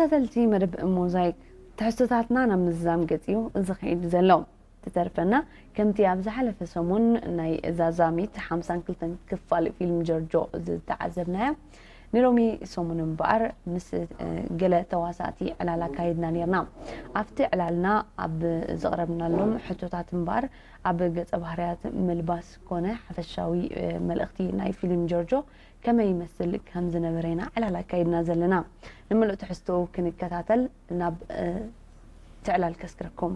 ተኸታተልቲ መደብ ሞዛይክ፣ ትሕዝቶታትና ናብ ምዝዛም ገጽ እዩ ዝኸይድ ዘሎ። ትተርፈና ከምቲ ኣብ ዝሓለፈ ሰሙን ናይ እዛ ዛሚት ሓምሳን ክልተን ክፋል ፊልም ጆርጆ ዝተዓዘብናያ፣ ንሎሚ ሰሙን እምበኣር ምስ ገለ ተዋሳእቲ ዕላል ኣካይድና ነርና። ኣብቲ ዕላልና ኣብ ዘቕረብናሎም ሕቶታት እምበኣር ኣብ ገጸ ባህርያት ምልባስ ኮነ ሓፈሻዊ መልእኽቲ ናይ ፊልም ጆርጆ ከመይ ይመስል ከም ዝነበረ ኢና ዕላል ኣካይድና ዘለና። ንምሉእ ትሕዝትኡ ክንከታተል ናብ እቲ ዕላል ከስክረኩም።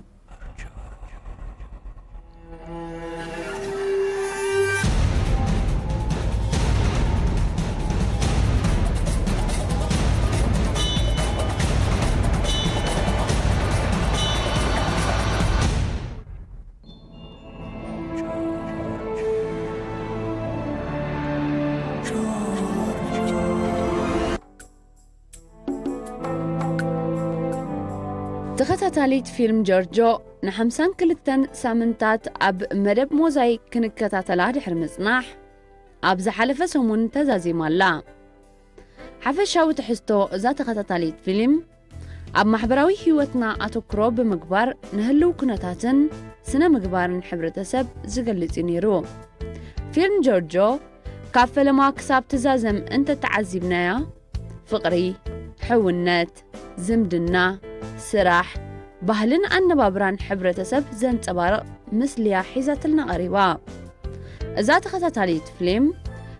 ተኸታታሊት ፊልም ጆርጆ ንሓምሳን ክልተን ሳምንታት ኣብ መደብ ሞዛይክ ክንከታተላ ድሕሪ ምጽናሕ፣ ኣብ ዝሓለፈ ሰሙን ተዛዚማ ኣላ። ሓፈሻዊ ትሕዝቶ እዛ ተኸታታሊት ፊልም፣ ኣብ ማሕበራዊ ህይወትና ኣተኩሮ ብምግባር ንህልው ኩነታትን ስነ ምግባርን ሕብረተሰብ ዝገልጽ እዩ ነይሩ። ፊልም ጆርጆ ካብ ፈለማ ክሳብ ትዛዘም እንተተዓዚብናያ፣ ፍቕሪ፣ ሕውነት፣ ዝምድና፣ ስራሕ፣ ባህልን ኣነባብራን ሕብረተሰብ ዘንጸባርቕ ምስሊያ ሒዛትልና ቀሪባ። እዛ ተኸታታሊት ፊልም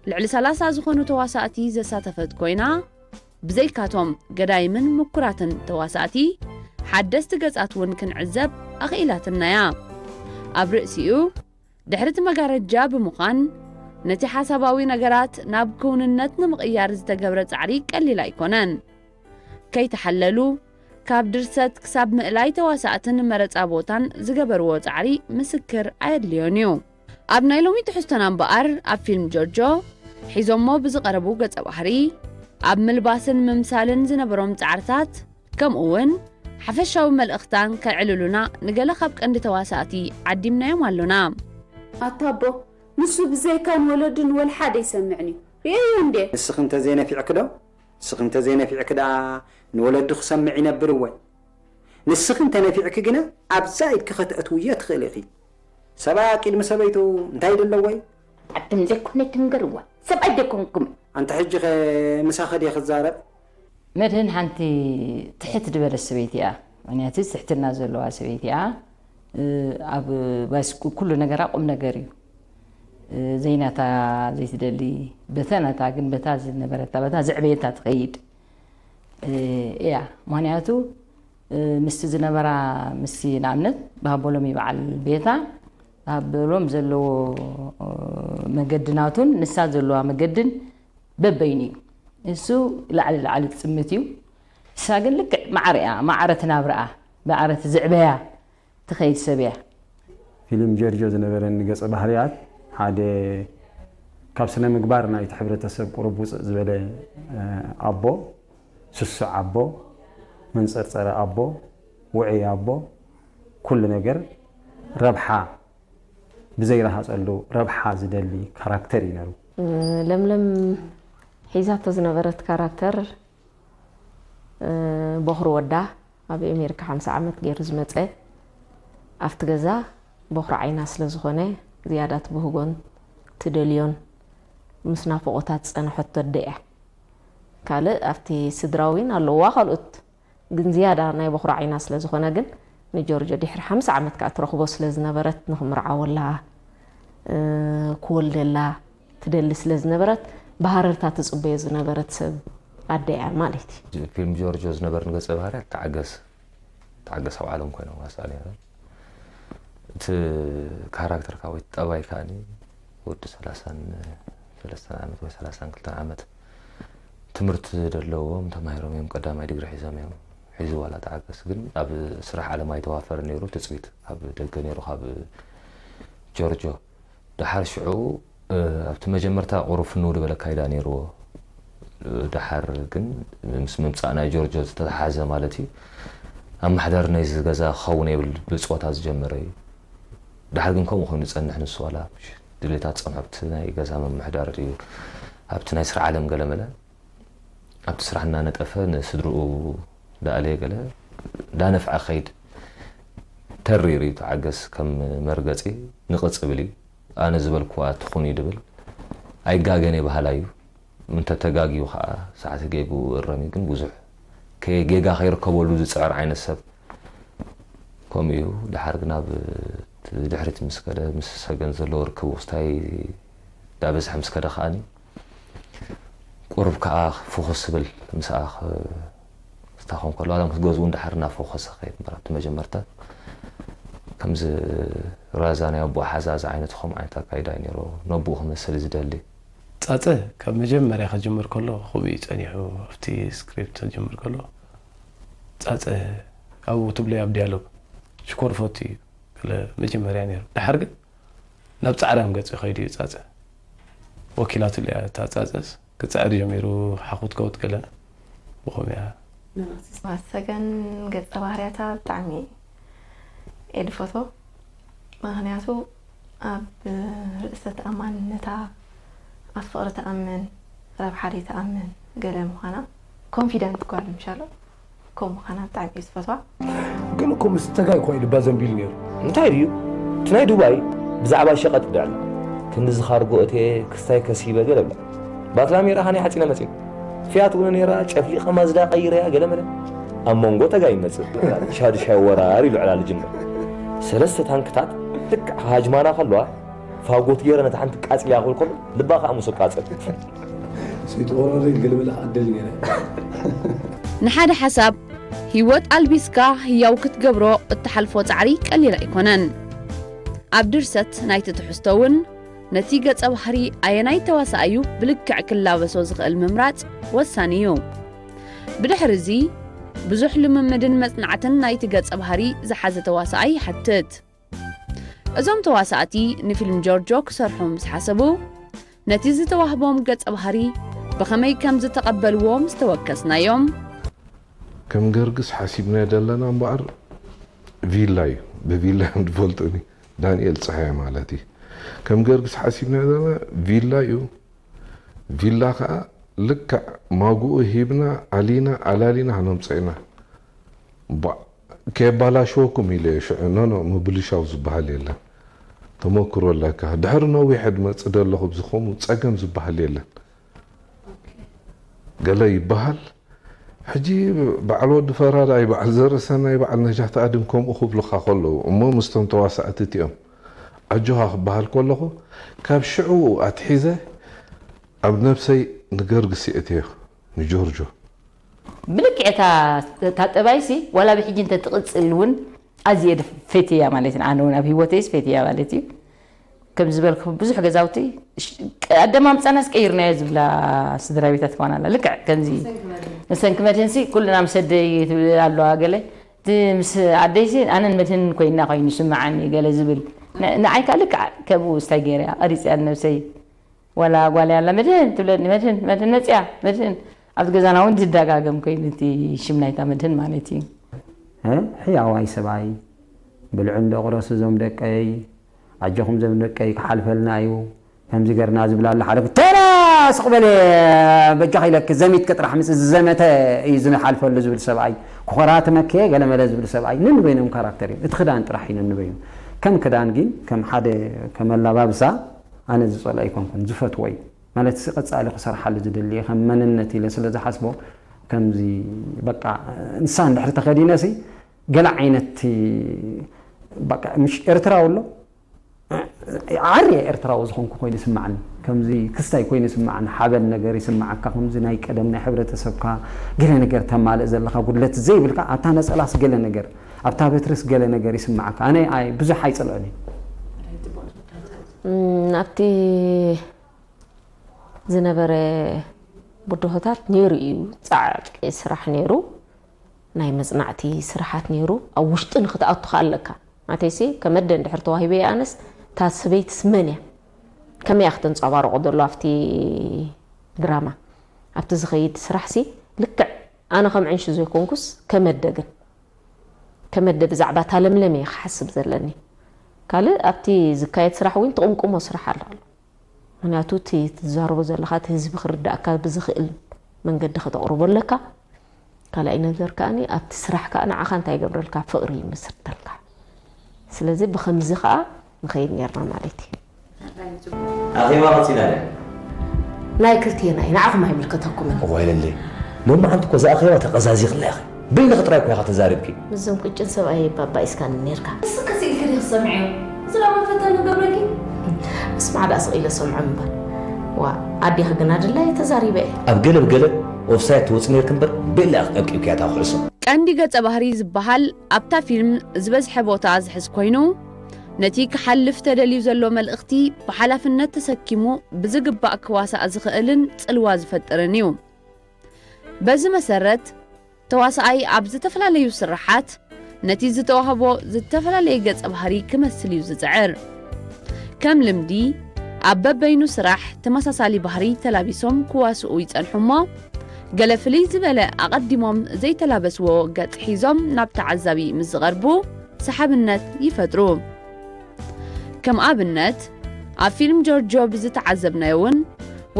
ልዕሊ ሰላሳ ዝኾኑ ተዋሳእቲ ዘሳተፈት ኮይና፣ ብዘይካቶም ገዳይምን ምኩራትን ተዋሳእቲ፣ ሓደስቲ ገጻት እውን ክንዕዘብ ኣኽኢላትናያ። ኣብ ርእሲኡ ድሕሪ እቲ መጋረጃ ብምዃን፣ ነቲ ሓሳባዊ ነገራት ናብ ክውንነት ንምቕያር ዝተገብረ ጻዕሪ ቀሊል ኣይኮነን። ከይተሓለሉ፣ ካብ ድርሰት ክሳብ ምእላይ ተዋሳእትን መረጻ ቦታን ዝገበርዎ ጻዕሪ ምስክር ኣየድልዮን እዩ። ኣብ ናይ ሎሚ ትሕዝቶና እምበኣር፣ ኣብ ፊልም ጆርጆ ሒዞሞ ብዝቐረቡ ገጸ ባህሪ፣ ኣብ ምልባስን ምምሳልን ዝነበሮም ጻዕርታት፣ ከምኡ እውን ሓፈሻዊ መልእኽታን ከዕልሉና ንገለ ካብ ቀንዲ ተዋሳእቲ ዓዲምናዮም ኣሎና። ኣታ ኣቦ፣ ንሱ ብዘይካ ንወለዱ ንወልሓደ ይሰምዕን እዩ። ርእየዮ እንዴ? ንስኺ እንተ ዘይነፊዕኪ ዶ? ንስኺ እንተ ዘይነፊዕኪ ደኣ ንወለዱ ክሰምዕ ይነብር እወ። ንስኺ እንተ ነፊዕኪ ግና ኣብዛ ኢድኪ ከተእትውዮ ትኽእሊ ኢኺ። ሰብኣይ ኣቂድሚ ሰበይቱ እንታይ ደለዎ እዩ? ዓድም ዘይኮነ ትንገርዋ። ሰብኣይ ደይኮንኩም። ኣንታ ሕጂ ኸ ምሳኺ ድየ ክዛረብ? መድህን ሓንቲ ትሕት ዝበለት ሰበይቲ እያ። ምኽንያቱ ትሕትና ዘለዋ ሰበይቲ እያ። እ፣ ኣብ ባይስኩል ኩሉ ነገራ ቁም ነገር እዩ። እ፣ ዘይናታ ዘይትደሊ፣ በታ ናታ ግን በታ ዝነበረታ፣ በታ ዘዕበየታ ትኸይድ፣ እ፣ እያ። ምኽንያቱ፣ እ፣ ምስቲ ዝነበራ፣ ምስቲ ንኣብነት ብሃቦሎም እዩ በዓል ቤታ፣ ብሃቦሎም ዘለዎ፣ እ፣ መገዲ ናቱን ንሳ ዘለዋ መገድን በበይኑ እዩ። እሱ ላዕሊ ላዕሊ ትጽምት እዩ። ንሳ ግን ልክዕ ማዕረ እያ፣ ማዕረ ትናብርኣ፣ ማዕረ ትዝዕበያ ትኸይድ ሰብ እያ። ፊልም ጀርጆ ዝነበረኒ ገጸ ባህርያት ሓደ ካብ ስነ ምግባር ናይቲ ሕብረተሰብ ቁሩብ ውጽእ ዝበለ፣ እ፣ ኣቦ፣ ስሱዕ ኣቦ፣ መንጸርጸሪ ኣቦ፣ ውዑይ ኣቦ፣ ኩሉ ነገር ረብሓ ብዘይረሃጸሉ ረብሓ ዝደሊ ካራክተር እዩ ነይሩ። እ፣ ለምለም ሒዛቶ ዝነበረት ካራክተር፣ እ፣ ቦኽሪ ወዳ ኣብ ኣሜሪካ ሓምሳ ዓመት ገይሩ ዝመጸ፣ ኣብቲ ገዛ ቦኽሪ ዓይና ስለ ዝኾነ ዝያዳ ትብህጎን ትደልዮን ምስ ናፍቖታ ዝጸንሐቶ ኣደ እያ። ካልእ ኣብቲ ስድራ እውን ኣለዋ ካልኦት፣ ግን ዝያዳ ናይ ቦኽሪ ዓይና ስለ ዝኾነ ግን ንጆርጆ ድሕሪ ሓምሳ ዓመት ከኣ ትረኽቦ ስለ ዝነበረት ንኽምርዓወላ፣ እ፣ ክወልደላ ትደሊ ስለ ዝነበረት ብሃረርታ ትጽበዮ ዝነበረት ሰብ ኣደ እያ ማለት እዩ። ፊልም ጆርጆ ዝነበርኒ ገጸ ባህርያት ተዓገስ፣ ተዓገስ ኣብ ዓለም ኮይኖም ኣሳእለ ነይረን። እቲ ካራክተር ካብ ወይ ጠባይ ከኣኒ ወዲ ሰላሳን ሰለስተን ዓመት ወይ ሰላሳን ክልተን ዓመት ትምህርቲ ዘለዎም ተማሂሮም እዮም፣ ቀዳማይ ዲግሪ ሒዞም እዮም። ሒዙ ዋላ ተዓገስ ግን ኣብ ስራሕ ዓለም ኣይተዋፈረን ነይሩ፣ ትጽቢት ካብ ደገ ነይሩ ካብ ጆርጆ። ደሓር ሽዑ፣ እ፣ ኣብቲ መጀመርታ ቁሩብ ፍንው ዝበለ ኣካይዳ ነይርዎ። ደሓር ግን ምስ ምምጻእ ናይ ጆርጆ ዝተተሓዘ ማለት እዩ። ኣመሓዳሪ ናይዚ ገዛ ክኸውን የብል ብጾታ ዝጀመረ እዩ። ደሓር ግን ከምኡ ኮይኑ ዝጸንሕ ንሱ ዋላ ድሌታት ጸንሑ ኣብቲ ናይ ገዛ ምምሕዳር ድዩ ኣብቲ ናይ ስራሕ ዓለም ገለመለ ኣብቲ ስራሕ እናነጠፈ ንስድርኡ ዳኣለየ ገለ ዳነፍዐ ኸይድ ተሪር እዩ ተዓገስ ከም መርገጺ ንቕጽ ብል እዩ። ኣነ ዝበልኩዋ ትኹን እዩ ድብል ኣይጋገን እየ በሃላይ እዩ። እንተ ተጋግዩ ኸኣ ሰዓት ጌግኡ እረም እዩ። ግን ብዙሕ ከ- ጌጋ ከይርከበሉ ዝጽዕር ዓይነት ሰብ ከምኡ እዩ። ደሓር ግን ኣብ ድሕሪት ምስ ከደ ምስ ሰገን ዘለዎ ርክብ ውስታይ ዳበዝሐ ምስ ከደ ከኣኒ ቁሩብ ከኣ ፍኹስ ዝብል ምስኣ ስታኾን ከሎ ኣላ ምስ ገዝኡ እንዳሓር እናፈኾሰ ከይድ እምበር ኣብቲ መጀመርታ ከምዚ ራዛ ናይ ኣቦ ሓዛዝ ዓይነት ኸም ዓይነት ኣካይዳ እዩ ነይሩ። ነብኡ ክመስል ዝደሊ ጻጸ ካብ መጀመርያ ከጅምር ከሎ ከምኡ እዩ ጸኒሑ። ኣብቲ ስክሪፕት ከጅምር ከሎ ጻጸ ኣብኡ ትብለይ ኣብ ዲያሎግ ሽኮር ፈቱ እዩ። ገለ መጀመርያ ነይሩ። ድሓር ግን ናብ ጻዕራም ገጽ ከይዱ እዩ ጻጸ። ወኪላትሉ እያ እታ ጻጸስ። ክጽዕር ጀሚሩ ሓኹት ከውት ገለ ብኸምኡ እያ። ሰገን ገጸ ባህርያታ ብጣዕሚ እየ ድፈትዎ። ምኽንያቱ ኣብ ርእሰ ተኣማንነታ፣ ኣብ ፍቕሪ ትኣምን፣ ረብሓ ደይትኣምን ገለ ምዃና፣ ኮንፊደንት ጓል ምሻሎ። ከምኡ ምዃና ብጣዕሚ እየ ዝፈትዋ። ግን እኮ ምስ ተጋይ እኮ እዩ ልባ ዘንቢሉ ነይሩ። እንታይ ድዩ? እቲ ናይ ዱባይ ብዛዕባ ሸቐጥ ይብዳ ኣሎ። ክንድዚ ካርጎ እትየ ክስታይ ከሲበ ገለ ብላ። ባትላሚ ረኣኻኒ ሓጺነ መጺን። ፊያት እውን ነይራ፣ ጨፍሊቐ ማዝዳ ቀይረያ ገለ መለ። ኣብ መንጎ ተጋይ ይመጽእ። ሻድሻይ ወራር ኢሉ ዕላል ጅምር። ሰለስተ ታንክታት ልክዕ ሃጅማና ከለዋ ፋጎት ገይረ ነታ ሓንቲ ቃጽልያ ክብል ከሎ ልባ ከኣ ምስ ቃጸል። ሰይትቆረረ ይገልበለ ክኣደል ነይረ። ንሓደ ሓሳብ ህይወት ኣልቢስካ ህያው ክትገብሮ እትሓልፎ ጻዕሪ ቀሊል ኣይኮነን። ኣብ ድርሰት ናይቲ ትሕዝቶ እውን ነቲ ገጸ ባህሪ ኣየናይ ተዋሳኣዩ ብልክዕ ክላበሶ ዝኽእል ምምራጽ ወሳኒ እዩ። ብድሕሪ እዚ ብዙሕ ልምምድን መጽናዕትን ናይቲ ገጸ ባህሪ ዝሓዘ ተዋሳኣይ ይሓትት። እዞም ተዋሳእቲ ንፊልም ጆርጆ ክሰርሑ ምስ ሓሰቡ ነቲ ዝተዋህቦም ገጸ ባህሪ ብኸመይ ከም ዝተቐበልዎ ምስ ተወከስናዮም፣ ከም ገርግስ ሓሲብናዮ ዘለና እምበኣር ቪላ እዩ። ብቪላ እዮም ዝፈልጡኒ፣ ዳንኤል ጸሃየ ማለት እዩ። ከም ገርግስ ሓሲብናዮ ዘለና ቪላ እዩ። ቪላ ከዓ ልክዕ ማጉኡ ሂብና ኣሊና ኣላሊና ክነምፀኢና። ቧዕ፣ ከየባላሽወኩም ኢለ እየ ሽዑ። ኖኖ፣ ምብልሻው ዝበሃል የለን። ተመክሮ ኣለካ። ድሕሪ ነዊሕ ዕድመ ጽደ ኣለኹ ብዝኾኑ ጸገም ዝበሃል የለን። ገለ ይበሃል። ሕጂ በዓል ወዲ ፈራዳይ፣ በዓል ዘርእሰናይ፣ በዓል ነጃት ኣድም ከምኡ ክብሉኻ ከለዉ እሞ ምስቶም ተዋሳእቲ እቲኦም ኣጆኻ ክበሃል ከለኹ ካብ ሽዑ ኣትሒዘ ኣብ ነብሰይ ንገርግስ የእትዮ፣ ንጆርጆ። ብልክዕ እታ እታ ጠባይሲ ዋላ ብሕጂ እንተትቕጽል እውን ኣዝየ ድ- ፈትያ ማለት እዩ። ኣነ እውን ኣብ ህይወተይስ ፈትያ ማለት እዩ። ከም ዝበልኩ ብዙሕ ገዛውቲ ሽ- ኣደማምጻናስ ቀይርናዮ ዝብላ ስድራ ቤታት ክኾና ኣላ። ልክዕ ከምዚ ንሰንኪ መድህንሲ ኩልና ምስ ኣደይ ትብል ኣለዋ ገለ እቲ ምስ ኣደይሲ ኣነን መድህን ኮይና ኮይኑ ስምዓኒ ገለ ዝብል ን- ንዓይ ከዓ ልክዕ ከምኡ ስታይ ገይረ እያ ቀሪፅያ ነብሰይ ዋላ ጓል ያላ መድህን ትብለኒ መድህን መድህን መፅያ መድህን ኣብቲ ገዛና እውን ዝደጋገም ኮይኑ እቲ ሽም ናይታ መድህን ማለት እዩ። ሕያዋይ ሰብኣይ ብልዑ እንዶ ቁረሱ እዞም ደቀይ ኣጆኹም ዞም ደቀይ ክሓልፈልና እዩ ከምዚ ገርና ዝብላ ኣለ ሓደ ተና ስቕ በለ በጃ ኢለክ ዘሚትክ ጥራሕ ምስ ዝዘመተ እዩ ዝሓልፈሉ ዝብል ሰብኣይ ኮራትመከ ገለመለ ዝብል ሰብኣይ ነንበይኖም ካራክተር እዩ እቲ ክዳን ጥራሕ እዩ ነንበይኑ ከም ክዳን ግን ከም ሓደ ከም ኣላባብሳ ኣነ ዝፀልኦ ኣይኮንኩን ዝፈትዎ እዩ ማለት ሲ ቀፃሊ ክሰርሓሉ ዝደሊ ከም መንነት ኢለ ስለ ዝሓስቦ ከምዚ በቃ ንሳ እንድሕር ተኸዲነሲ ገለ ዓይነት በቃ ምሽ ኤርትራዊ ኣሎ ዓርየ ኤርትራዊ ዝኾንኩ ኮይኑ ይስምዓኒ ከምዚ ክስታይ ኮይኑ ይስምዓኒ ሓበን ነገር ይስምዓካ ከምዚ ናይ ቀደም ናይ ሕብረተሰብካ ገለ ነገር ተማልእ ዘለኻ ጉድለት ዘይብልካ ኣብታ ነፀላስ ገለ ነገር ኣብታ በትርስ ገለ ነገር ይስምዓካ ኣነ ኣይ ብዙሕ ኣይፅልኦን እየ ኣብቲ ዝነበረ ብድሆታት ነይሩ እዩ ፃዕቂ ስራሕ ነይሩ ናይ መፅናዕቲ ስራሓት ነይሩ ኣብ ውሽጢ ንክትኣቱ ከኣለካ ናተይሲ ከመደ እንድሕር ተዋሂበ ኣነስ እታ ሰበይትስ መን እያ ከመይ እያ ክተንፀባርቆ ዘሎ ኣብቲ ድራማ ኣብቲ ዝኸይድ ስራሕሲ ልክዕ ኣነ ከም ዕንሹ ዘይኮንኩስ ከመደ ግን ከመደ ብዛዕባ እታ ለምለም እየ ክሓስብ ዘለኒ ካልእ ኣብቲ ዝካየድ ስራሕ እውን ትቕምቅሞ ስራሕ ኣሎ ኣሎ ምክንያቱ እቲ ትዛረቦ ዘለካ እቲ ህዝቢ ክርዳእካ ብዝኽእል መንገዲ ከተቕርቦ ኣለካ ካልኣይ ነገር ከኣ ኣብቲ ስራሕ ከኣ ንዓኻ እንታይ ይገብረልካ? ፍቕሪ ይመስርተልካ። ስለዚ ብኸምዚ ከኣ ንኸይድ ነርና ማለት እዩ። ኣኼባ ቀጺላ ኣላ። ናይ ክልቴና እዩ፣ ንዓኹም ኣይምልከተኩምን። እዋይ ለለይ፣ ሎሚ ሓንቲ እኮ እዛ ኣኼባ ተቐዛዚኽላ ኢኺ። በይንኺ ጥራይ እኮ ኢኻ ተዛሪብኪ። ምስዞም ቅጭን ሰብኣይ ባባ ኢስካኒ ነርካ። እስከ ስኢልኪ ዲኺ ትሰምዕዮ? እዚ ደኣ መፈተኒ ክገብረኪ። ምስማዕ ደኣ ስቕ ኢለ ሰምዖም እምበር። ዋ፣ ኣዴኺ ግና ድላየ ተዛሪበ እየ። ኣብ ገለ ብገለ ኦፍሳይድ ትወጺ ነርኪ እምበር በይላ ኢኺ ቀብቂብክያ እታ ኩዕሶ። ቀንዲ ገጸ ባህሪ ዝበሃል ኣብታ ፊልም ዝበዝሐ ቦታ ዝሕዝ ኮይኑ፣ ነቲ ክሓልፍ ተደልዩ ዘሎ መልእኽቲ ብሓላፍነት ተሰኪሙ ብዝግባእ ክዋሳእ ዝኽእልን ጽልዋ ዝፈጥርን እዩ። በዚ መሰረት፣ ተዋሳኣይ ኣብ ዝተፈላለዩ ስርሓት ነቲ ዝተዋህቦ ዝተፈላለየ ገጸ ባህሪ ክመስል እዩ ዝጽዕር። ከም ልምዲ፣ ኣብ በበይኑ ስራሕ ተመሳሳሊ ባህሪ ተላቢሶም ክዋስኡ ይጸንሑ እሞ፣ ገለ ፍልይ ዝበለ ኣቐዲሞም ዘይተላበስዎ ገጽ ሒዞም ናብ ተዓዛቢ ምስ ዝቐርቡ፣ ሰሓብነት ይፈጥሩ። ከም ኣብነት፣ ኣብ ፊልም ጆርጆ ብዝተዓዘብናዮ እውን፣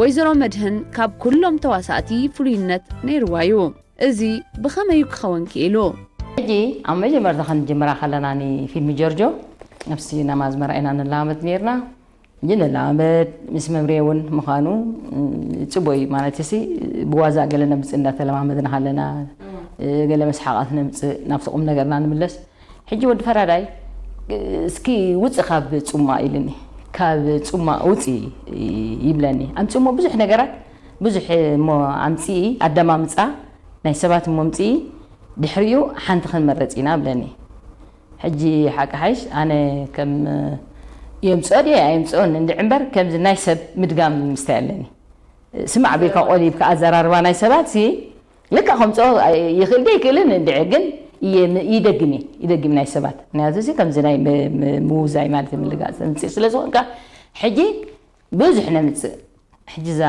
ወይዘሮ መድህን ካብ ኩሎም ተዋሳእቲ ፍሉይነት ነይርዋ እዩ። እዚ ብኸመይ እዩ ክኸውን ክኢሉ? ሕጂ ኣብ መጀመርታ ክንጅምራ ከለና ንፊልም ጆርጆ ኣብ ሲነማ ዝመርኣይና ንለማመድ ነይርና። ሕጂ ንለማመድ ምስ መምርየ እውን ምዃኑ ጽቡቕ እዩ። ማለት ሲ ብዋዛ ገለ ነምጽእ እንዳተለማመድና ከለና ገለ መስሓቓት ነምጽእ ናብቲ ቁም ነገርና ንምለስ። ሕጂ ወዲ ፈራዳይ እስኪ ውጽእ ካብ ጹማ ኢልኒ። ካብ ጹማ ውጽእ ይብለኒ። ኣምጽእ እሞ ብዙሕ ነገራት ብዙሕ እሞ ኣምጽኢ ኣደማምጻ ናይ ሰባት እሞ ኣምጽኢ ድሕሪኡ ሓንቲ ክንመረጽ ኢና ብለኒ። ሕጂ ሓቂ ሓይሽ ኣነ ከም የምጽኦ ድየ ኣየምጽኦን እንድዒ እምበር ከምዚ ናይ ሰብ ምድጋም ምስታይ ኣለኒ። ስማዕ ኣቢልካ ቆሊብካ ኣዘራርባ ናይ ሰባት ሲ ልክዕ ከምጽኦ ይኽእል ዶ ይክእልን እንድዒ ግን ይደግም እየ ይደግም ናይ ሰባት ምክንያቱ ሲ ከምዚ ናይ ምውዛይ ማለት ምልጋፅ ምፅእ ስለ ዝኾንካ ሕጂ ብዙሕ ነምፅእ ሕጂ እዛ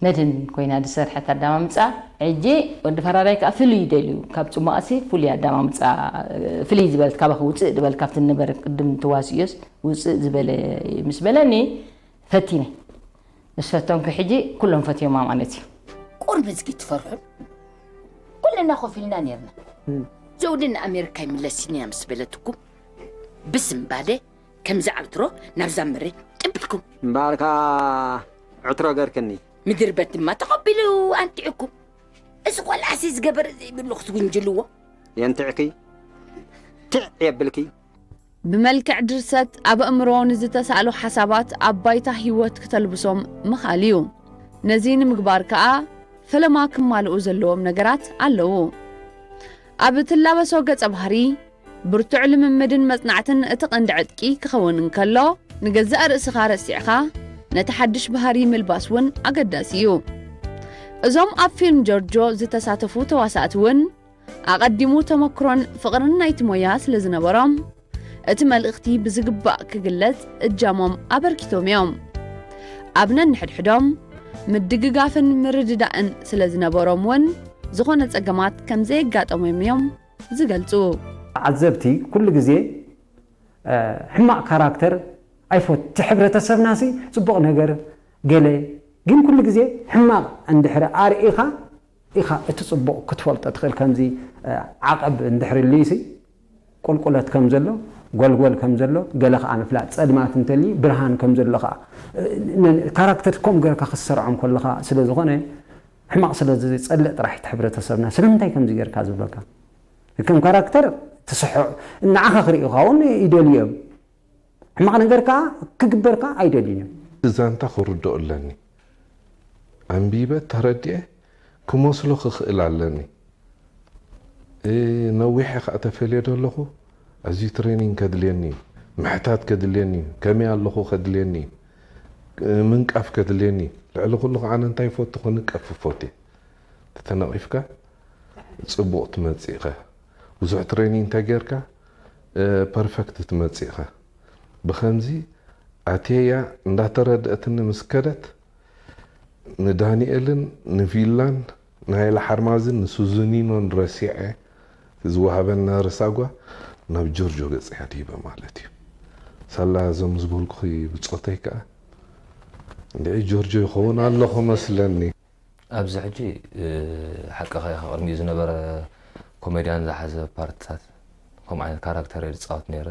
መድህን ኮይና ዝሰርሐት ኣዳማምፃ ሕጂ ወዲ ፈራዳይ ከዓ ፍሉይ ይደልዩ ካብ ፅሙቃሲ ፍሉይ ኣዳማምፃ ፍልይ ዝበለት ካባኺ ውፅእ ዝበል ካብቲ ንበር ቅድም ትዋስእዮስ ውፅእ ዝበለ ምስ በለኒ ፈቲነ ምስ ፈተንኩ ሕጂ ኩሎም ፈትዮማ ማለት እዩ። ቁርብ እዝጊ ትፈርሑ። ኩልና ኮፍ ኢልና ኔርና። ዘውዲ ንኣሜሪካ ይምለስ ኢና ምስ በለትኩም ብስምባደ ከምዚ ዓብትሮ ናብዛ ምሪ ጥብ ኢልኩም። እምበኣርካ ዕትሮ ገርክኒ። ምድርበት ድማ ተቐቢሉ ኣንቲዕኩም። እዚ ቆልዓሲ ዝገበረ ዘይብሉ ክትውንጅልዎ። የንትዕኪ ትዕ የብልኪ። ብመልክዕ ድርሰት ኣብ ኣእምሮ ንዝተሳእሉ ሓሳባት ኣብ ባይታ ህይወት ክተልብሶም ምኻል እዩ። ነዚ ንምግባር ከኣ ፈለማ ክማልኡ ዘለዎም ነገራት ኣለዉ። ኣብ እትላበሶ ገጸ ባህሪ ብርቱዕ ልምምድን መጽናዕትን እቲ ቀንዲ ዕጥቂ ክኸውን እንከሎ፣ ንገዛእ ርእስኻ ረሲዕኻ ነቲ ሓድሽ ባህሪ ምልባስ እውን ኣገዳሲ እዩ። እዞም ኣብ ፊልም ጆርጆ ዝተሳተፉ ተዋሳእቲ እውን ኣቐዲሙ ተመክሮን ፍቕርን ናይቲ ሞያ ስለ ዝነበሮም፣ እቲ መልእኽቲ ብዝግባእ ክግለጽ እጃሞም ኣበርኪቶም እዮም። ኣብ ነንሕድሕዶም ምድግጋፍን ምርድዳእን ስለ ዝነበሮም እውን ዝኾነ ጸገማት ከም ዘየጋጠሞም እዮም ዝገልጹ። ተዓዘብቲ ኩሉ ግዜ ሕማቕ ካራክተር ኣይፈቱ። እቲ ሕብረተሰብናሲ ጽቡቕ ነገር ገለ ግን ኩሉ ግዜ ሕማቕ እንድሕሪ ኣርኢኻ ኢኻ እቲ ጽቡቕ ክትፈልጦ ትኽእል። ከምዚ ዓቐብ እንድሕሪ ልዩሲ ቁልቁለት ከም ዘሎ፣ ጎልጎል ከም ዘሎ፣ ገለ ከኣ ምፍላጥ ጸልማት እንተልዩ ብርሃን ከም ዘሎ ከኣ ካራክተር ከም ገርካ ክትሰርዖም ከለኻ ስለ ዝኾነ ሕማቕ ስለ ዝጸልእ ጥራሕ እቲ ሕብረተሰብና ስለምንታይ ከምዚ ገርካ ዝብለካ ከም ካራክተር ትስሕዖ ንዓኻ ክርእዩኻ እውን ይደልዩ እዮም። ሕማቕ ነገር ከኣ ክግበር ከኣ ኣይደልዩን እዮም። እቲ ዛንታ ክርድኦ ኣለኒ። ኣንቢበ ተረዲኤ ክመስሎ ክኽእል ኣለኒ። ነዊሕ እየ ከኣ ተፈልየ ዶ ኣለኹ? ኣዝዩ ትሬኒንግ ከድልየኒ እዩ። ምሕታት ከድልየኒ እዩ። ከመይ ኣለኹ ከድልየኒ እዩ። ምንቃፍ ከድልየኒ እዩ። ልዕሊ ኩሉ ከኣ ኣነ እንታይ ይፈቱ ክንቀፍ ይፈቱ እየ። ተተነቒፍካ ጽቡቕ ትመጽእ ኢኻ። ብዙሕ ትሬኒንግ እንተ ጌርካ ፐርፈክት ትመጽእ ኢኻ። ብኸምዚ ኣትየያ እንዳተረድአትኒ ምስ ከደት ንዳንኤልን ንቪላን ንሃይለ ሓርማዝን ንሱዙኒኖን ረሲዐ ዝወሃበኒ ነርስ ኣጓ ናብ ጆርጆ ገጸያ ድሂበ ማለት እዩ። ሳላ እዞም ዝበልኩኺ ብጾተይ ከኣ እንድዒ ጆርጆ ይኸውን ኣለኹ መስለኒ። ኣብዚ ሕጂ ሓቅኻ ኢኻ፣ ቅድሚኡ ዝነበረ ኮሜድያን ዝሓዘ ፓርትታት ከምኡ ዓይነት ካራክተር እየ ዝፃወት ነይረ።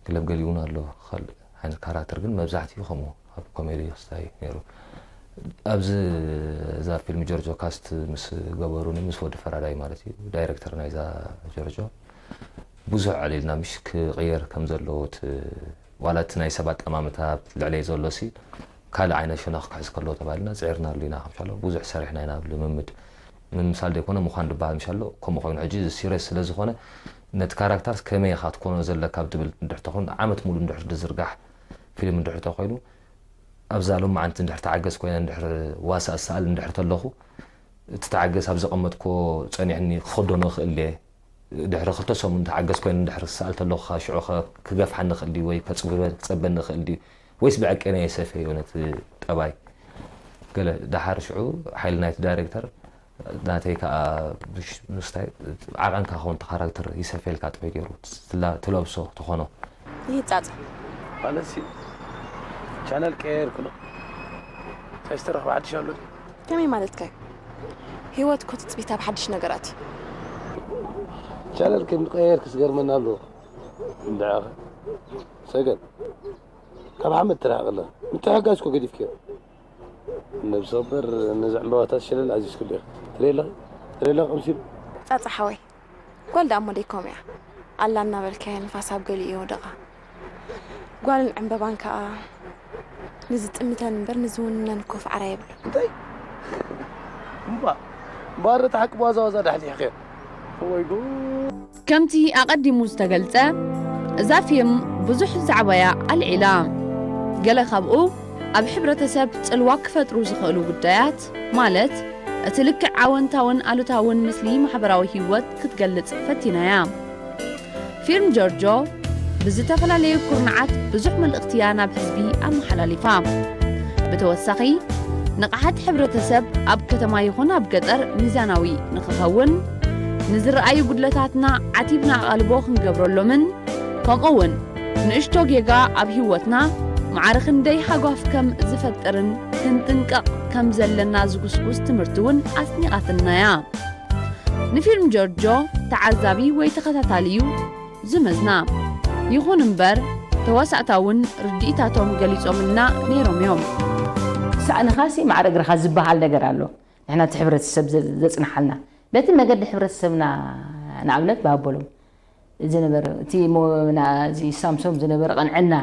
ክለብ ገሊኡ እውን ኣሎ፣ ካልእ ዓይነት ካራክተር፣ ግን መብዛሕትኡ ከምኡ ኣብ ኮሜዲ ክስታይ ነይሩ። ኣብዚ እዛ ፊልም ጆርጆ ካስት ምስ ገበሩኒ፣ ምስ ወዲ ፈራዳይ ማለት እዩ፣ ዳይሬክተር ናይዛ ጆርጆ፣ ብዙሕ ኣዕሊልና፣ ምሽ ክቕየር ከም ዘለዎ፣ ዋላ እቲ ናይ ሰብ ኣጠማምታ ልዕለይ ዘሎ ሲ ካልእ ዓይነት ሸነኽ ክሕዝ ከሎ ተባሂልና ፅዒርናሉ ኢና። ከም ሻሎ ብዙሕ ሰሪሕና ኢና ኣብ ልምምድ። ምምሳል ዘይኮነ ምዃን ዝበሃል ምሻሎ ከምኡ ኮይኑ፣ ሕጂ እዚ ሲሪየስ ስለ ዝኾነ፣ ነቲ ካራክተርስ ከመይ ኢኻ ትኮኖ ዘለካ ኣብ ትብል እንድሕር ተኾን፣ ዓመት ሙሉ እንድሕር ዝዝርጋሕ ፊልም እንድሕር ተኮይኑ፣ ኣብዛ ሎማዓንቲ እንድሕር ተዓገስ ኮይነ፣ እንድሕር ዋሳ እሰኣል እንድሕር ተለኹ፣ እቲ ተዓገስ ኣብ ዘቐመጥኮ ጸኒሕኒ ክኸዶ ንኽእል እየ። ድሕሪ ክልተ ሰሙን ተዓገስ ኮይነ እንድሕር ክሰኣል ተለኹ፣ ሽዑ ኸ ክገፍሓኒ ይኽእል ድዩ ወይ ከጽብበ-፣ ክጸበኒ ይኽእል ድዩ? ወይስ ብዕቀነ የሰፈዮ ነቲ ጠባይ? ገለ ደሓር ሽዑ ሓይሊ ናይቲ ዳይሬክተር ናተይ ከኣ ብሽ-፣ ምስታይ ዓቐንካ ኸውን እቲ ካራክተር ይሰፈልካ ጥዑይ ገይሩ ትላ-፣ ትለብሶ ትኾኖ። ይጻጻ። ማለትሲ ቻነል ቀየርኩ ነው። እንታይ ዝተረኽበ ሓድሽ ኣሎ? ከመይ ማለትካ እዩ? ህይወት እኮ ትጽቢት ኣብ ሓድሽ ነገራት እዩ። ቻነል ከም ቀየርክ ዝገርመና ኣሎ። እንድዓኸ ሰገን፣ ካብ ሓመድ ትርሓቕ ኣላ። ምትሕጋዝ እኮ ገዲፍክዮ። ነብሲ ወበር ነዚ ዕምበባታት ሸለል ኣዚዝክሉ ኢኺ። ትርእይ ኣለኺ? ትርእይ ኣለኺ ቀምሲሉ? ጻጻ ሓወይ፣ ጓል ደኣ እሞ ደይኮም እያ። ኣላ እናበልካያ ንፋስ ኣብ ገሊኡ ይወድቓ። ጓልን ዕምበባን ከኣ ንዝጥምተን እምበር ንዝውንነን እኮ ፍዓራ የብሉን። እንታይ? እምባ፣ እምበኣር ነቲ ሓቂ ብዋዛ ዋዛ ዳሕሊሕክዮ። ወይ ጉድ! ከምቲ ኣቐዲሙ ዝተገልጸ፣ እዛ ፊልም ብዙሕ ዛዕባ'ያ ኣልዒላ። ገለ ካብኡ ኣብ ሕብረተሰብ ጽልዋ ክፈጥሩ ዝኽእሉ ጉዳያት፣ ማለት እቲ ልክዕ ኣወንታውን ኣሉታውን ምስሊ ማሕበራዊ ህይወት ክትገልጽ ፈቲና'ያ። ፊልም ጆርጆ ብዝተፈላለዩ ኩርናዓት ብዙሕ መልእኽቲ እያ ናብ ህዝቢ ኣመሓላሊፋ። ብተወሳኺ፣ ንቕሓት ሕብረተሰብ ኣብ ከተማ ይኹን ኣብ ገጠር ሚዛናዊ ንኽኸውን፣ ንዝረኣዩ ጉድለታትና ዓቲብና ኣቓልቦ ክንገብረሎምን፣ ከምኡ እውን ንእሽቶ ጌጋ ኣብ ህይወትና ማዕረ ክንደይ ሃጓፍ ከም ዝፈጥርን ክንጥንቀቕ ከም ዘለና ዝጉስጉስ ትምህርቲ እውን ኣስኒቓትና'ያ። ንፊልም ጆርጆ ተዓዛቢ ወይ ተኸታታሊ እዩ ዝመዝና። ይኹን እምበር፣ ተዋሳእታ እውን ርድኢታቶም ገሊጾምልና ነይሮም እዮም። ሳእንኻሲ ማዕረ እግርኻ ዝበሃል ነገር ኣሎ። ንሕና እቲ ሕብረተሰብ ዘ-፣ ዘጽንሓልና። በቲ መገዲ ሕብረተሰብና ንኣብነት ብሃበሎም ዝነበረ፣ እቲ ሞ-፣ ና-፣ እዚ ሳምሶም ዝነበረ ቅንዕና፣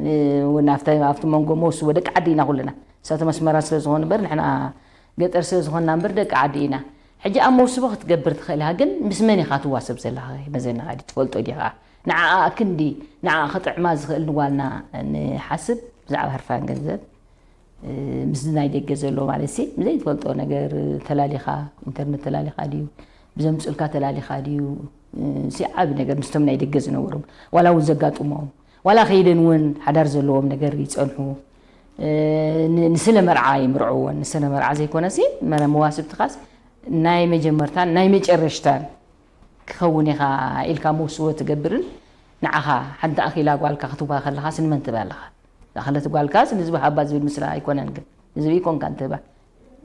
ን-፣ እውን ኣብቲ፣ ኣብቲ መንጎ መውስቦ ደቂ ዓዲ ኢና ኩልና። ንሳቶም ኣስመራ ስለ ዝኾኑ እምበር ንሕና ገጠር ስለ ዝኾንና እምበር ደቂ ዓዲ ኢና። ሕጂ ኣብ መውስቦ ክትገብር ትኽእል ኢኻ፣ ግን ምስ መን ኢኻ ትዋሰብ ዘለኻ? መዘና ድዩ ትፈልጦ ዲኻ? ንዓኣ ክንዲ፣ ንዓኣ ክጥዕማ ዝኽእል ንጓልና ንሓስብ፣ ብዛዕባ ህርፋን ገንዘብ፣ እ፣ ምስዚ ናይ ደገ ዘሎ ማለት ሲ፣ ብዘይትፈልጦ ነገር ተላሊኻ፣ ኢንተርነት ተላሊኻ ድዩ፣ ብዘምጽኡልካ ተላሊኻ ድዩ፣ እ፣ ሲ ዓቢ ነገር ምስቶም ናይ ደገ ዝነበሩ፣ ዋላ እውን ዘጋጥሞም፣ ዋላ ከይደን እውን ሓዳር ዘለዎም ነገር ይጸንሑ፣ እ፣ ን-፣ ንስለ መርዓ ይምርዕዎን፣ ንስለ መርዓ ዘይኮነ ሲ፣ መረ-፣ መዋስብትኻስ ናይ መጀመርታን ናይ መጨረሽታን ክኸውን ኢኻ ኢልካ መውስቦ ትገብርን፣ ንዓኻ ሓንቲ ኣኺላ ጓልካ ክትህባ ከለኻስ ንመን ትህባ ኣለኻ? ዝኣኸለት ጓልካስ ንዝቢ ሃባ ዝብል ምስላ ኣይኮነን፣ ግን ንዝቢ ኣይኮንካን ትህባ።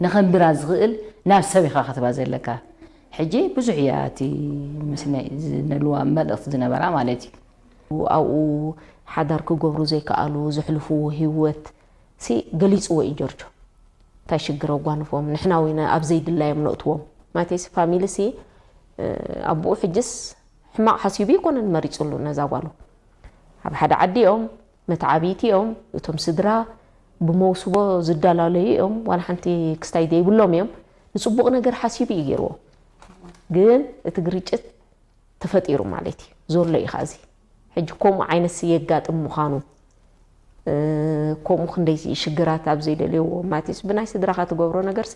ንኸንብራ ዝኽእል ናብ ሰብ ኢኻ ክትህባ ዘለካ። ሕጂ ብዙሕ እያ እቲ ምስ ናይ ዝነልዋ መልእኽቲ ዝነበራ ማለት እዩ። ኣብኡ ሓዳር ክገብሩ ዘይከኣሉ ዘሕልፍዎ ህይወት ሲ ገሊጽዎ እዩ ጆርጆ። እንታይ ሽግር ኣጓንፎም፣ ንሕና እውን ኣብ ዘይድላዮም ነእትዎም። ማለተይሲ ፋሚሊ ሲ፣ እ፣ ኣቦኡ ሕጅስ ሕማቕ ሓሲቡ ኣይኮነን መሪጽሉ ነዛ ጓሉ። ኣብ ሓደ ዓዲ እዮም፣ መተዓብይቲ እዮም፣ እቶም ስድራ ብመውስቦ ዝደላለዩ እዮም፣ ዋላ ሓንቲ ክስታይ ዘይብሎም እዮም። ንጽቡቕ ነገር ሓሲቡ እዩ ገይርዎ። ግን እቲ ግርጭት ተፈጢሩ ማለት እዩ። ዘሎ እዩ ኸኣ እዚ። ሕጂ ከምኡ ዓይነት ሲ የጋጥም ምዃኑ፣ እ፣ ከምኡ ክንደይ ሽግራት ኣብ ዘይደልየዎ፣ ማለትስ ብናይ ስድራኻ ትገብሮ ነገር ሲ፣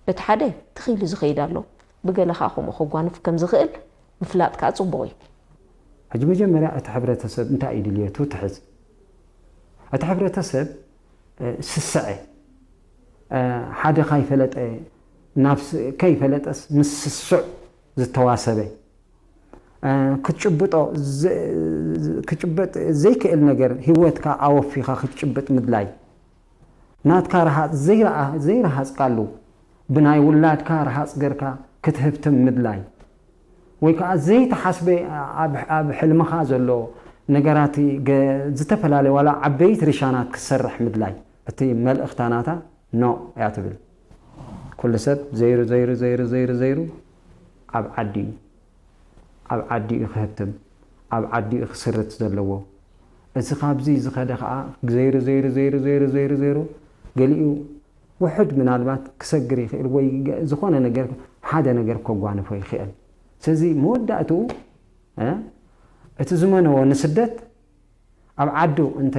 በቲ ሓደ ትኽ ኢሉ ዝኸይድ ኣሎ፣ ብገለ ኸኣ ከምኡ ከጓንፍ ከም ዝኽእል ምፍላጥ ከኣ ጽቡቕ እዩ። ሕጂ መጀመርያ እቲ ሕብረተሰብ እንታይ እዩ ድልየቱ ትሕዝ። እቲ ሕብረተሰብ፣ እ፣ ስስዐ፣ እ፣ ሓደ ካይፈለጠ፣ ናብ ስ-፣ ከይፈለጠስ ምስ ስሱዕ ዝተዋሰበ፣ እ፣ ክትጭብጦ ዘ-፣ ክጭበጥ ዘይክእል ነገር ህይወትካ ኣወፊኻ ክትጭብጥ ምድላይ። ናትካ ረሃጽ ዘይረኣ-፣ ዘይረሃጽካሉ፣ ብናይ ውላድካ ረሃፅ ገርካ ክትህብትም ምድላይ፣ ወይ ከዓ ዘይተሓስበ ኣብ ሕልምኻ ዘሎ ነገራት፣ ዝተፈላለየ ዋላ ዓበይቲ ሪሻናት ክትሰርሕ ምድላይ። እቲ መልእኽታ ናታ ኖ እያ ትብል። ኩሉ ሰብ ዘይሩ ዘይሩ ዘይሩ ዘይሩ ዘይሩ ኣብ ዓዲ እዩ፣ ኣብ ዓዲ እዩ ክህብትም፣ ኣብ ዓዲ እዩ ክስርት ዘለዎ። እዚ ካብዚ ዝኸደ ከዓ ዘይሩ ዘይሩ ዘይሩ ዘይሩ ዘይሩ ዘይሩ ገሊኡ ውሑድ ምናልባት ክሰግር ይኽእል ወይ ዝኾነ ነገር፣ ሓደ ነገር ከጓንፎ ይኽእል። ስለዚ መወዳእትኡ እቲ ዝመነዎ ንስደት ኣብ ዓዱ እንተ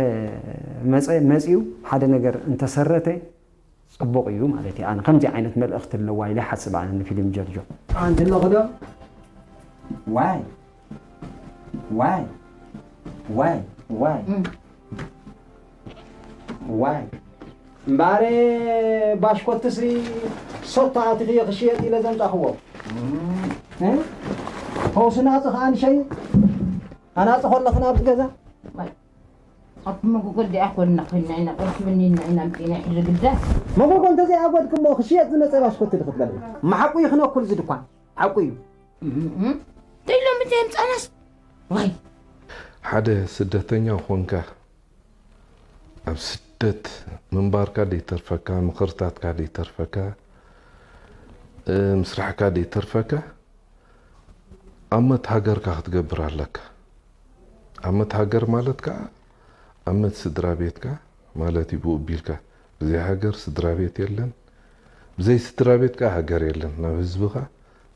መጸ መጺኡ ሓደ ነገር እንተሰረተ ጽቡቕ እዩ ማለት እዩ። ኣነ ከምዚ ዓይነት መልእኽቲ ኣለዋ ኢለ ይሓስብ ኣነ ንፊልም ጀርጆ። ኣንቲ ኣለኹ ዶ? ዋይ ዋይ ዋይ ዋይ ዋይ እምባሬ ባሽኮትስሪ ሶታ ኣትኽዮ ክሽየጥ ኢለ ዘምጻኽዎ። እ? ፈውሲ ናጽ ከኣ ንሸይ ኣናጽ ከለኽን ኣብዚ ገዛ። ኣብ መጎጎ ዲኣ ኮንና ኮይና ኢና፣ ቁርሲ ብኒና ኢና፣ ኣምጺና፣ ሕዚ ግዳ። መጎጎ እንተዘይኣጎድክሞ ክሽየጥ ዝመጸ ባሽኮቲ ዶ ክትበልዒ? መሓቁ እዩ ክነኩል እዚ ድኳን። ሓቁ እዩ። እም፣ እም። እንታይ ኢሎም እቲ የምጻናስ? ዋይ። ሓደ ስደተኛ ኾንካ፣ ኣብ ስደት ምንባርካ ደይተርፈካ፣ ምኽርታትካ ደይተርፈካ፣ እ፣ ምስራሕካ ደይተርፈካ፣ ኣመት ሃገርካ ክትገብር ኣለካ። ኣመት ሃገር ማለት ከኣ ኣመት ስድራ ቤትካ ማለት እዩ። ብኡ ቢልካ፣ ብዘይ ሃገር ስድራ ቤት የለን፣ ብዘይ ስድራ ቤት ከኣ ሃገር የለን። ናብ ህዝብኻ፣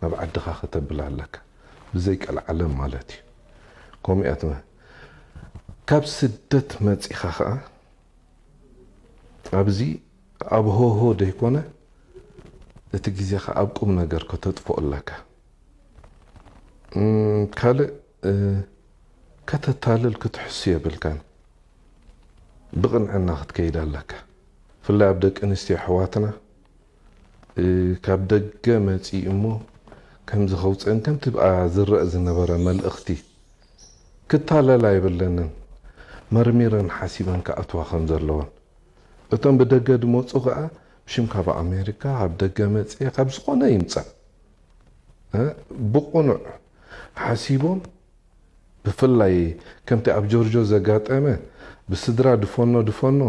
ናብ ዓድኻ ከተብል ኣለካ፣ ብዘይ ቀልዓለም ማለት እዩ። ከምኡ እያ ትመ-፣ ካብ ስደት መጺኻ ኸኣ ኣብዚ ኣብ ሆሆ ደይኮነ፣ እቲ ግዜኻ ኣብ ቁም ነገር ከተጥፍኦ ኣለካ። እም፣ ካልእ፣ እ፣ ከተታልል ክትሕሱ የብልካን። ብቕንዕና ክትከይድ ኣለካ። ብፍላይ ኣብ ደቂ ኣንስትዮ ኣሕዋትና፣ እ፣ ካብ ደገ መጺኡ እሞ ከምዚ ከውጽአን ከምቲ ብኣ ዝረአ ዝነበረ መልእኽቲ ክታለላ የብለንን። መርሚረን ሓሲበን ክኣትዋ ከም ዘለወን። እቶም ብደገ ዝመጹ ከኣ ብሽም ካብ ኣሜሪካ፣ ካብ ደገ መጺኤ፣ ካብ ዝኾነ ይምጻእ፣ እ፣ ብቕኑዕ ሓሲቦም፣ ብፍላይ ከምቲ ኣብ ጆርጆ ዘጋጠመ፣ ብስድራ ድፈኖ ድፈኖ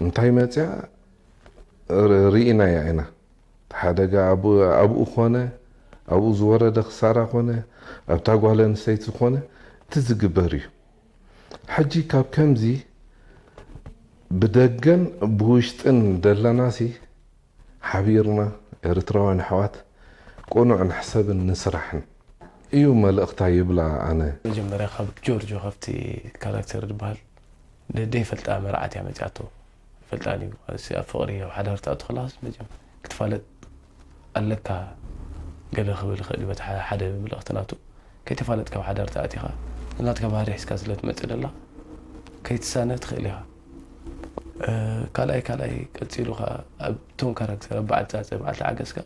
እንታይ መጽያ ር-፣ ርኢናያ ኢና። እቲ ሓደጋ ኣብኡ፣ ኣብኡ ኾነ፣ ኣብኡ ዝወረደ ክሳራ ኾነ፣ ኣብታ ጓል ኣንስተይቲ ዝኾነ፣ እቲ ዝግበር እዩ። ሕጂ ካብ ከምዚ ብደገን ብውሽጥን ደለናሲ ሓቢርና ኤርትራውያን ኣሕዋት ቅኑዕ ንሕሰብን ንስራሕን እዩ መልእኽታ ይብላ ኣነ። መጀመርያ ካብ ጆርጆ ካብቲ ካራክተር ዝበሃል ደ-፣ ደይፈልጣ መርዓት እያ መጺኣቶ። ይፈልጣን እዩ። እዚ ኣብ ፍቕሪ ኣብ ሓዳር ትኣቱ ከለኻስ መጀመ-፣ ክትፋለጥ ኣለካ ገለ ክብል ይኽእል እዩ። በቲ ሓደ፣ ሓደ መልእኽቲ ናቱ ከይተፋለጥካ ኣብ ሓዳር ተኣቲኻ ናትካ ባህሪ ሒዝካ ስለ ትመጽእ ደላ ከይትሳነ ትኽእል ኢኻ። እ፣ ካልኣይ፣ ካልኣይ ቀጺሉ ኸኣ ኣብቶም ካራክተር ኣብ በዓል ጻጸ፣ በዓል ተዓገስካ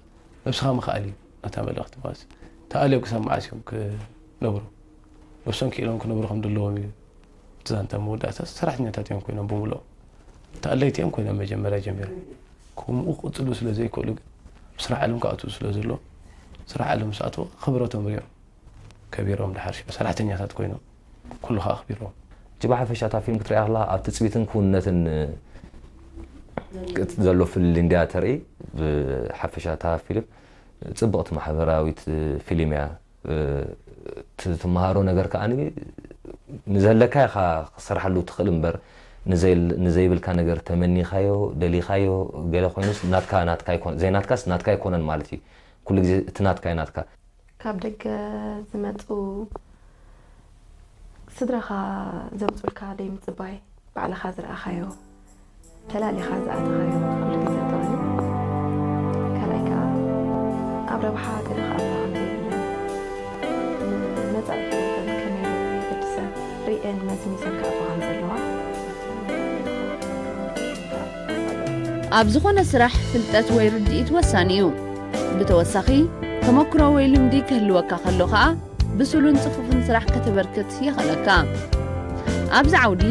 ነብስኻ ምኽኣል እዩ። ነታ መልእኽቲ ማለት እዩ። ተኣልዮም ክሳብ መዓስ እዮም ክነብሩ? ነብሶም ክኢሎም ክነብሩ ከም ዘለዎም እዩ። እቲ ዛንታ መወዳእታ ሰራሕተኛታት እዮም ኮይኖም ብምልኦም። ተኣለይቲ እዮም ኮይኖም መጀመርያ ጀሚሮም። ከምኡ ክቕጽሉ ስለ ዘይክእሉ ግን፣ ኣብ ስራሕ ዓለም ክኣትዉ ስለ ዘለዎም፣ ስራሕ ዓለም ምስ ኣተዉ ክብረቶም ርእዮም ከቢሮም፣ ድሓር ሽዑ ሰራሕተኛታት ኮይኖም፣ ኩሉ ከኣ ኣኽቢርዎም። እቲ ብሓፈሻ እታ ፊልም ክትሪኣ ከለኻ፣ ኣብ ትጽቢትን ክውንነትን ዘሎ ፍልልይ እንድያ ተርኢ። ብሓፈሻ እታ ፊልም ጽብቕቲ ማሕበራዊት ፊልም እያ። እ፣ ት-፣ ትመሃሮ ነገር ከኣ ንዘለካ ኢኻ ክትሰርሓሉ ትኽእል እምበር፣ ንዘይ-፣ ንዘይብልካ ነገር ተመኒኻዮ፣ ደሊኻዮ፣ ገለ ኮይኑስ ናትካ፣ ናትካ ኣይኮን-፣ ዘይናትካስ ናትካ ኣይኮነን ማለት እዩ። ኩሉ ግዜ እቲ ናትካ እዩ ናትካ። ካብ ደገ ዝመጹ ስድራኻ ዘምጹልካ ደይምጽባይ፣ ባዕልኻ ዝረኣኻዮ፣ ተላሊኻ ዝኣተኻዮ ኩሉ ግዜ ጥቕሚ። ካልኣይ ከኣ ኣብ ረብሓ ገለ ክኣቱ ከም ዘይብለን፣ ንመጻኢ ህይወተን ከመይ ገለ የገድሰን ርእየን መዝሚዘን ክኣትዋ ከም ዘለዋ። ኣብ ዝኾነ ስራሕ ፍልጠት ወይ ርድኢት ወሳኒ እዩ። ብተወሳኺ፣ ተመክሮ ወይ ልምዲ ክህልወካ ከሎ ከኣ፣ ብሱሉን ጽፉፍን ስራሕ ከተበርክት የኽእለካ። ኣብዚ ዓውዲ፣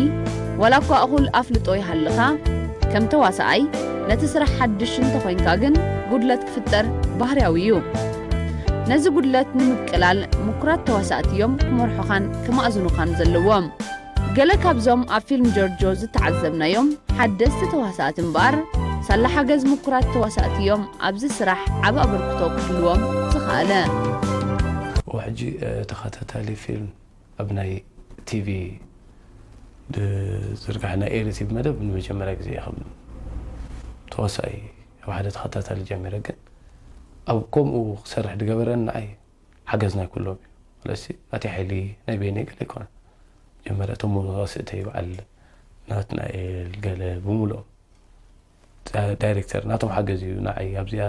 ዋላ እኳ እኹል ኣፍልጦ ይሃልኻ፣ ከም ተዋሳኣይ፣ ነቲ ስራሕ ሓድሽ እንተኾይንካ ግን፣ ጉድለት ክፍጠር ባህርያዊ እዩ። ነዚ ጉድለት ንምቅላል፣ ምኩራት ተዋሳእቲ እዮም ክመርሑኻን ክማእዝኑኻን ዘለዎም። ገለ ካብዞም ኣብ ፊልም ጆርጆ ዝተዓዘብናዮም ሓደስቲ ተዋሳእቲ እምበኣር፣ ሳላ ሓገዝ ምኩራት ተዋሳእቲ እዮም ኣብዚ ስራሕ ዓቢ ኣበርክቶ ክህልዎም ዝኸኣለ። ሕጂ ተኸታታሊ ፊልም ኣብ ናይ ቲቪ ዝርጋሕ ናይ ኤሪ ቲቪ መደብ ንመጀመርያ ግዜ ከም ተዋሳኢ ኣብ ሓደ ተኸታታሊ ጀሚረ። ግን ኣብ ከምኡ ክሰርሕ ዝገበረኒ ንዓይ ሓገዝ ናይ ኩሎም እዩ። ስለዚ ኣቲ ሓይሊ ናይ በይነይ ገለ ኣይኮነን። መጀመርያ እቶም መዋስእተይ በዓል ናትናኤል ገለ ብምሉኦም ዳ- ዳይሬክተር ናቶም ሓገዝ እዩ ንዓይ ኣብዚኣ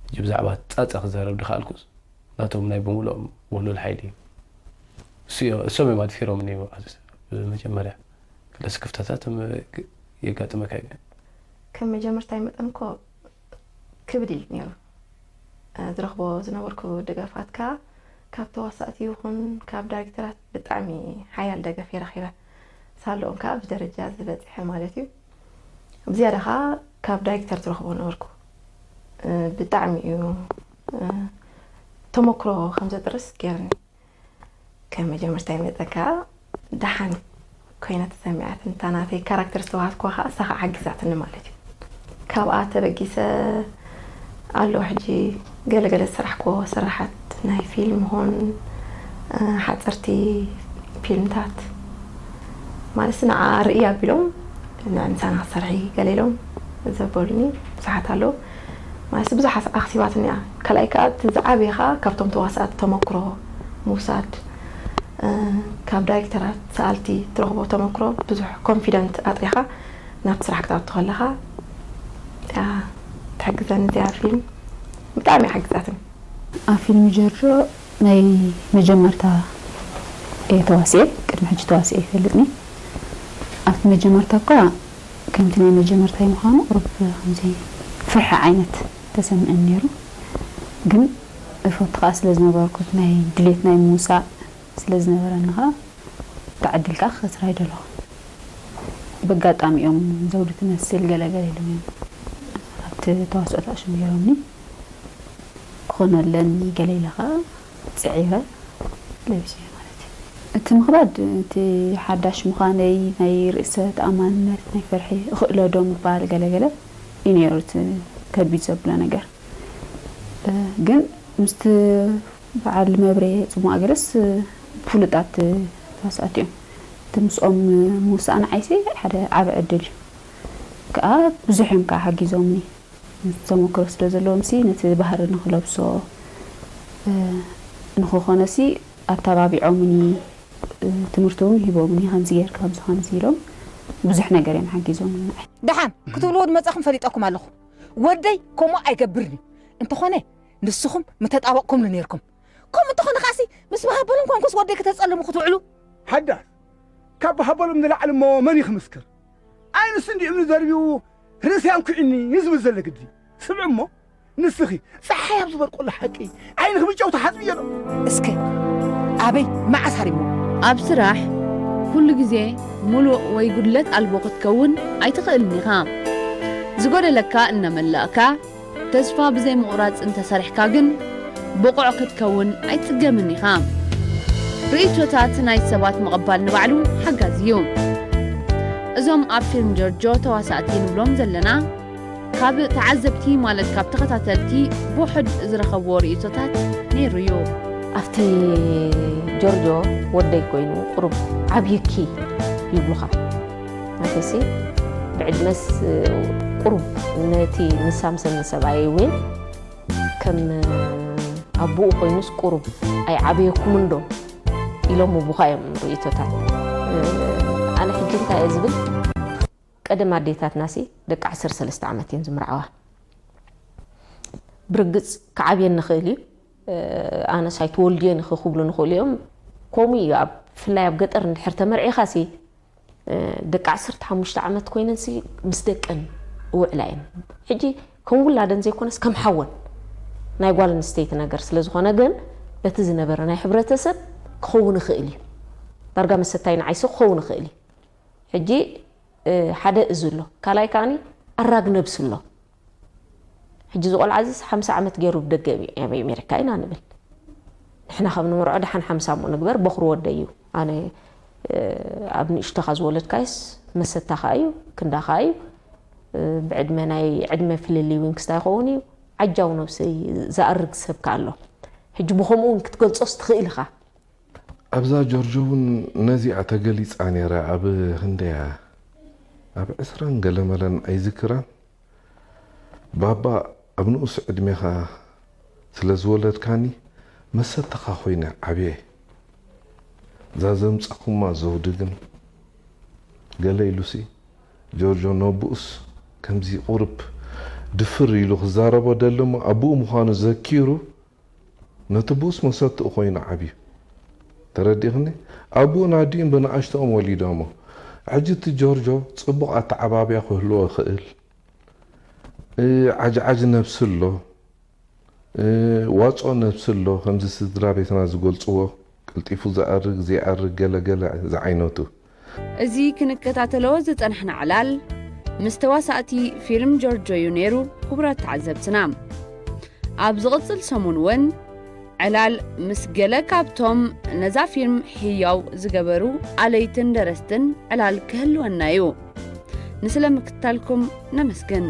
ሕጂ ብዛዕባ ጻጸ ክዛረብ ድኽኣልኩስ ናቶም ናይ ብምሉኦም ውሉል ሓይሊ እዩ። እሱ እዮ- እሶም እዮም ኣድፊሮምኒ እዩ። መጀመርያ ክለስ ክፍተታት የጋጥመካ እዩ። ከም መጀመርታይ መጠን እኮ ክብድ ኢሉ ነይሩ። ዝረኽቦ ዝነበርኩ ደገፋት ከኣ ካብ ተዋሳእቲ ይኹን ካብ ዳይሬክተራት ብጣዕሚ ሓያል ደገፍ እየ ረኺበ። ሳለኦም ከኣ ኣብዚ ደረጃ ዝበጽሐ ማለት እዩ። ብዝያዳ ከኣ ካብ ዳይሬክተር ትረኽቦ ነበርኩ። ብጣዕሚ እዩ ተመክሮ ከም ዘጥርስ ገይርኒ። ከም መጀመርታይ መጠን ከኣ ደሓን ኮይና ተሰሚዓትኒ። እታ ናተይ ካራክተር ዝተዋሃብክዋ ከኣ እሳ ከኣ ሓጊዛትኒ ማለት እዩ። ካብኣ ተበጊሰ ኣሎ ሕጂ ገለገለ ዝሰራሕክዎ ስራሓት ናይ ፊልም ኾን ሓፀርቲ ፊልምታት ማለት ንዓ ርኢ ኣቢሎም ንዕምሳና ክትሰርሒ ገለ ኢሎም ዘበሉኒ ብዙሓት ኣለዉ። ማለት ብዙሕ ኣኽሲባትኒ እያ። ካልኣይ ከዓ እቲ ዝዓበየ ከዓ ካብቶም ተዋሳእቲ ተመክሮ ምውሳድ፣ ካብ ዳይሬክተራት ሰኣልቲ ትረኽቦ ተመክሮ ብዙሕ ኮንፊደንት ኣጥሪኻ ናብቲ ስራሕ ክትኣቱ ከለኻ እያ ትሕግዘኒ እዚኣ ፊልም። ብጣዕሚ እያ ሓጊዛትኒ። ኣብ ፊልም ጀርጆ ናይ መጀመርታ እየ ተዋሲኤ፣ ቅድሚ ሕጂ ተዋሲኤ ኣይፈልጥን እየ። ኣብቲ መጀመርታ እኳ ከምቲ ናይ መጀመርታይ ምዃኑ ቁሩብ ከምዚ ፍርሒ ዓይነት ተሰምዐኒ ነይሩ። ግን እፈቱ ከኣ ስለ ዝነበርኩ ናይ ድሌት ናይ ምውሳእ ስለ ዝነበረኒ ከኣ እታ ዕድል ከኣ ክኸስራ ኣይደለኹን። በጋጣሚ እዮም ዘውዲ ትመስል ገለ ገለ ኢሎም እዮም ኣብቲ ተዋስኦ ተኣሽም ገይሮምኒ። ክኾኖ ኣለኒ ገለ ኢለ ከኣ ጽዒረ ለቢሰዮ ማለት እዩ። እቲ ምኽባድ እቲ ሓዳሽ ምዃነይ ናይ ርእሰ ተኣማንነት ናይ ፍርሒ እኽእሎ ዶ ምባል ገለ ገለ እዩ ነይሩ እቲ ከቢድ ዘብሎ ነገር። ግን ምስቲ በዓል መብሬ ጽሙኣ ገለስ ፍሉጣት ተዋሳእቲ እዮም። እቲ ምስኦም ምውሳእ ንዓይሲ ሓደ ዓቢ ዕድል እዩ። ከኣ ብዙሕ እዮም ከኣ ሓጊዞምኒ። ተመክሮ ስለ ዘለዎም ሲ ነቲ ባህሪ ንክለብሶ ንክኾነ ሲ ኣተባቢዖምኒ ትምህርቲ እውን ሂቦምኒ ከምዚ ጌርካ ከምዚ ከምዚ ኢሎም ብዙሕ ነገር እዮም ሓጊዞምኒ ንዓይ። ደሓን ክትብልዎ ዝመጻኹም ፈሊጠኩም ኣለኹ። ወደይ ከምኡ ኣይገብርን እዩ። እንተኾነ ንስኹም ምተጣበቕኩምሉ ኔርኩም። ከምኡ እንተኾነ ከኣሲ ምስ በሃበሎም ኮንኩስ ወደይ ክተጸልሙ ክትውዕሉ። ሓዳስ ካብ በሃበሎም ንላዕሊ እሞ መን እዩ ክምስክር? ዓይንስ እንዲ እምኒ ደርቢቡ ርእሲ ኣንኲዕኒ እዩ ዝብል ዘሎ ግዲ። ስምዒ እሞ ንስኺ ጸሓይ ኣብ ዝበርቆሉ ሓቂ ዓይንኺ ብጨው ተሓጽብዮ ዶ? እስከ ኣበይ መዓስ ሃሪሞ? ኣብ ስራሕ ኩሉ ግዜ ሙሉእ ወይ ጉድለት ኣልቦ ክትከውን ኣይትኽእልን ኢኻ። ዝጎደለካ እናመላእካ ተስፋ ብዘይ ምቑራጽ እንተ ሰሪሕካ ግን ብቑዕ ክትከውን ኣይትጽገምን ኢኻ። ርእይቶታት ናይ ሰባት ምቕባል ንባዕሉ ሓጋዚ እዩ። እዞም ኣብ ፊልም ጆርጆ ተዋሳእቲ ንብሎም ዘለና ካብ ተዓዘብቲ ማለት ካብ ተኸታተልቲ ብውሑድ ዝረኸብዎ ርእይቶታት ነይሩ እዩ። ኣብቲ ጆርጆ ወደይ ኮይኑ ቁሩብ ዓብዩኪ ይብሉኻ። ማለተይሲ ብዕድመስ ቁሩብ ነቲ ንሳምሰን ንሰብኣየይ እውን ከም ኣቦኡ ኮይኑስ ቁሩብ ኣይዓበየኩምን ዶ ኢሎም ምቡኻ እዮም ርእይቶታት። ኣነ ሕጂ እንታይ እየ ዝብል፣ ቀደም ኣዴታትናሲ ደቂ ዓሰርተ ሰለስተ ዓመት እየን ዝምርዓዋ። ብርግፅ ክዓብየን ንኽእል እዩ፣ ኣነስ ኣይትወልድየን ኢኺ ክብሉ ንኽእሉ እዮም። ከምኡ እዩ፣ ኣብ ብፍላይ ኣብ ገጠር እንድሕር ተመርዒኻሲ ደቂ ዓሰርተ ሓሙሽተ ዓመት ኮይነንሲ ምስ ደቀን እውዕላ እየን። ሕጂ ከም ውላደን ዘይኮነስ ከም ሓወን ናይ ጓል ኣንስተይቲ ነገር ስለ ዝኾነ ግን በቲ ዝነበረ ናይ ሕብረተሰብ ክኸውን ይኽእል እዩ። ዳርጋ መሰታይ ንዓይሲ ክኸውን ይኽእል እዩ። ሕጂ ሓደ እዚ ኣሎ። ካልኣይ ከኣኒ ኣራግ ነብሲ ኣሎ። ሕጂ እዚ ቆልዓ እዚስ ሓምሳ ዓመት ገይሩ ብደገ ኣብ ኣሜሪካ ኢና ንብል። ንሕና ከም ንምርዖ ደሓን ሓምሳ እሞ ንግበር፣ በኹሪ ወደይ እዩ። ኣነ ኣብ ንእሽቶኻ ዝወለድካይስ መሰታኻ እዩ፣ ክንዳኻ እዩ። ብዕድመ ናይ ዕድመ ፍልልይ እውን ክስታይ ይኸውን እዩ። ዓጃው ነብሲ ዝኣርግ ሰብ ከ ኣሎ። ሕጂ ብኸምኡ እውን ክትገልጾስ ትኽእል ኢኻ። ኣብዛ ጆርጆ እውን ነዚኣ ተገሊጻ ነይራ። ኣብ ክንደያ ኣብ ዕስራን ገለመለን ኣይዝክራን። ባባ ኣብ ንኡስ ዕድሜኻ ስለ ዝወለድካኒ መሰተኻ ኮይነ ዓብየ። እዛ ዘምጻኹማ ዘውዲ ግን ገለ ኢሉሲ ጆርጆ ነቡኡስ ከምዚ ቁርብ ድፍር ኢሉ ክዛረቦ ደለሞ ኣቡኡ ምዃኑ ዘኪሩ ነቲ ቡኡስ መሰትኡ ኮይኑ ዓብዩ። ተረዲእኽኒ? ኣቡኡን ኣዲኡን ብንኣሽቶኦም ወሊዶሞ። ሕጂ እቲ ጆርጆ ጽቡቕ ኣተዓባብያ ክህልዎ ይኽእል። ዓጅዓጅ ነብሲ ኣሎ፣ ዋጾ ነብሲ ኣሎ፣ ከምዚ ስድራ ቤትና ዝገልጽዎ፣ ቀልጢፉ ዝኣርግ፣ ዘይኣርግ፣ ገለ ገለ ዝዓይነቱ። እዚ ክንከታተሎ ዝጸናሕና ዕላል ምስ ተዋሳእቲ ፊልም ጆርጆ እዩ ነይሩ። ክቡራት ተዓዘብትና፣ ኣብ ዝቕጽል ሰሙን እውን ዕላል ምስ ገለ ካብቶም ነዛ ፊልም ህያው ዝገበሩ ኣለይትን ደረስትን ዕላል ክህልወና እዩ። ንስለ ምክትታልኩም ነመስግን።